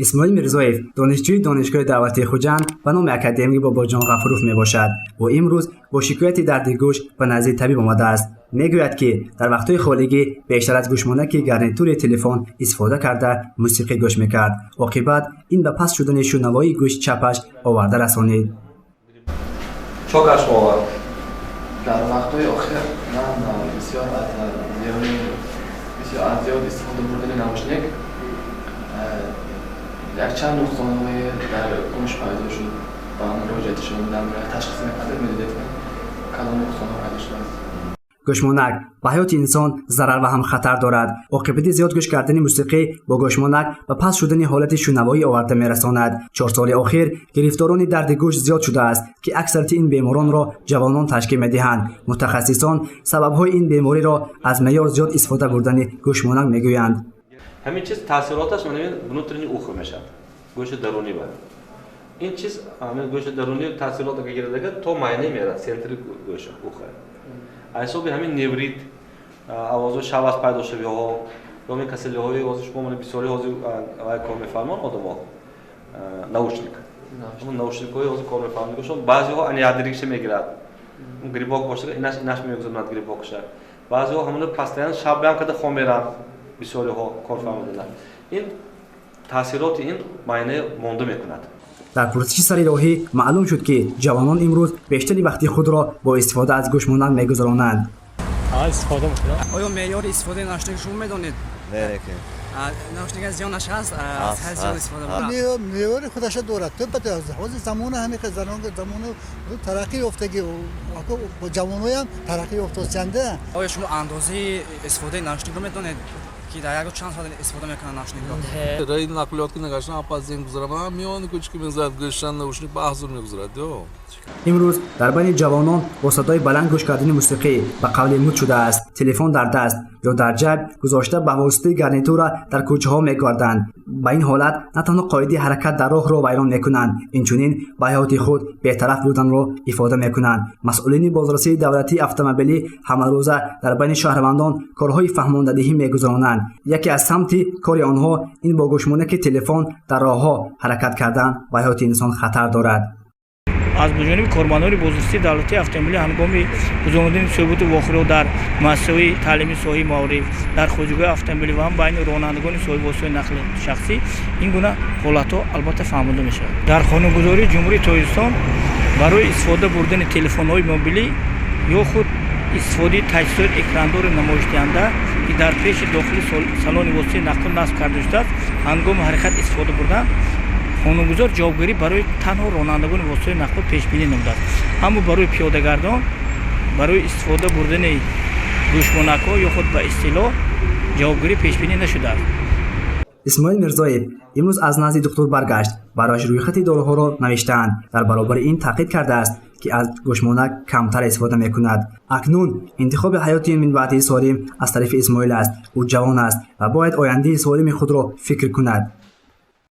Исмоил Мирзоев донишҷӯи Донишгоҳи давлатии Хуҷанд ба номи академик Бобоҷон Ғафуров мебошад. Ӯ имрӯз бо шикояти дарди гӯш ба назди табиб омадааст. Мегӯяд, ки дар вақтҳои холигӣ бештар аз гӯшмонаки гарнитури телефон истифода карда, мусиқӣ гӯш мекард. Оқибат ин ба паст шудани шунавоии гӯши чапаш оварда расонид. Чо кашф овард? Дар вақтҳои охир ман бисёр аз зиёни бисёр аз зиёд истифода бурдани наушник якчанд нуқсонҳои дар гӯш пайдо шуд. Ба муроҷиати шумо дар ташхис мекардед, медидед, ки кадом нуқсонҳо пайдо шудааст. Гӯшмонак ба ҳаёти инсон зарар ва ҳам хатар дорад. Оқибати зиёд гӯш кардани мусиқӣ бо гӯшмонак ба паст шудани ҳолати шунавоӣ оварда мерасонад. 4 соли охир гирифторони дарди гӯш зиёд шудааст, ки аксарияти ин беморонро ҷавонон ташкил медиҳанд. Мутахассисон сабабҳои ин бемориро аз меъёр зиёд истифода бурдани гӯшмонак мегӯянд. Ҳамин чиз таъсироташ внутренний ухо мешавад, гӯши дарунӣ. Ба ин чиз, ҳамин гӯши дарунӣ таъсирот агар гирад, то майна мерад, центри гӯша, ухо. Ҳисоби ҳамин неврит, овозҳои шаваз пайдо шавиҳо ё ин касалиҳои ҳозир шумо бисёри ҳозир вай кор мефармон, одамо наушник, наушникҳои ҳозир кор мефармон. Баъзеҳо аниядиригша мегирад, грибок бошад, инаш мегузаронад грибокша. Баъзеҳо ҳамоно постоянно шаб ям када хом меранд. Бисёриҳо кор фармуданд, ин таъсироти ин майна монда мекунад. Дар пурсиши сари роҳӣ маълум шуд, ки ҷавонон имрӯз бештари вақти худро бо истифода аз гӯшмонак мегузаронанд. Истифода мекунам. Оё меъёри истифодаи наушник шумо медонед? Не. Наушник зиёнаш ҳаст? Меъёри худаша дорад. Ҳозир замона ҳамин замону тараққӣ ёфтагӣ, ҷавоноям тараққӣ ёфтосянда. Оё шумо андозаи истифодаи наушникро медонед, ки дар як рӯз чанд соат истифода мекунанд наушникро? Раи нақлиёт ки нагаштан, апазин гузарам, миёни кӯча ки мегузарад, гӯшан наушник ба аҳзур мегузарад ё. Имрӯз дар байни ҷавонон бо садои баланд гӯш кардани мусиқӣ ба қавли муд шудааст. Телефон дар даст ё дар ҷайб гузошта, ба воситаи гарнитура дар кӯчаҳо мегарданд. Ба ин ҳолат на танҳо қоидаи ҳаракат дар роҳро вайрон мекунанд, инчунин ба ҳаёти худ бетараф буданро ифода мекунанд. Масъулини бозрасии давлатии автомобилӣ ҳамарӯза дар байни шаҳрвандон корҳои фаҳмондадиҳӣ мегузаронанд. Яке аз самти кори онҳо ин бо гӯшмонаки телефон дар роҳҳо ҳаракат кардан ба ҳаёти инсон хатар дорад. Аз ҷониби кормандони бозрасии давлатии автомобилӣ ҳангоми гузаронидани суҳбату вохӯриҳо дар муассисаҳои таълимии соҳаи маориф, дар хоҷагиҳои автомобилӣ ва ҳам байни ронандагони соҳиби воситаҳои нақлиёти шахсӣ ин гуна ҳолатҳо албатта фаҳмонида мешавад. Дар қонунгузории Ҷумҳурии Тоҷикистон барои истифода бурдани телефонҳои мобилӣ ё худ истифодаи таҷҳизоти экрандори намоишдиҳанда, ки дар пеши дохили салони воситаи нақлиёт насб карда шудааст, ҳангоми ҳаракат истифода бурдан, қонунгузор ҷавобгарӣ барои танҳо ронандагони воситаҳои нақлиёт пешбинӣ намудааст. Аммо барои пиёдагардон барои истифода бурдани гӯшмонакҳо ё худ ба истилоҳ ҷавобгарӣ пешбинӣ нашудааст. Исмоил Мирзоев имрӯз аз назди духтур баргашт. Барояш рӯйхати доруҳоро навиштаанд. Дар баробари ин таъқид кардааст, ки аз гӯшмонак камтар истифода мекунад. Акнун интихоби ҳаёти минбаъдии солим аз тарафи Исмоил аст. Ӯ ҷавон аст ва бояд ояндаи солими худро фикр кунад.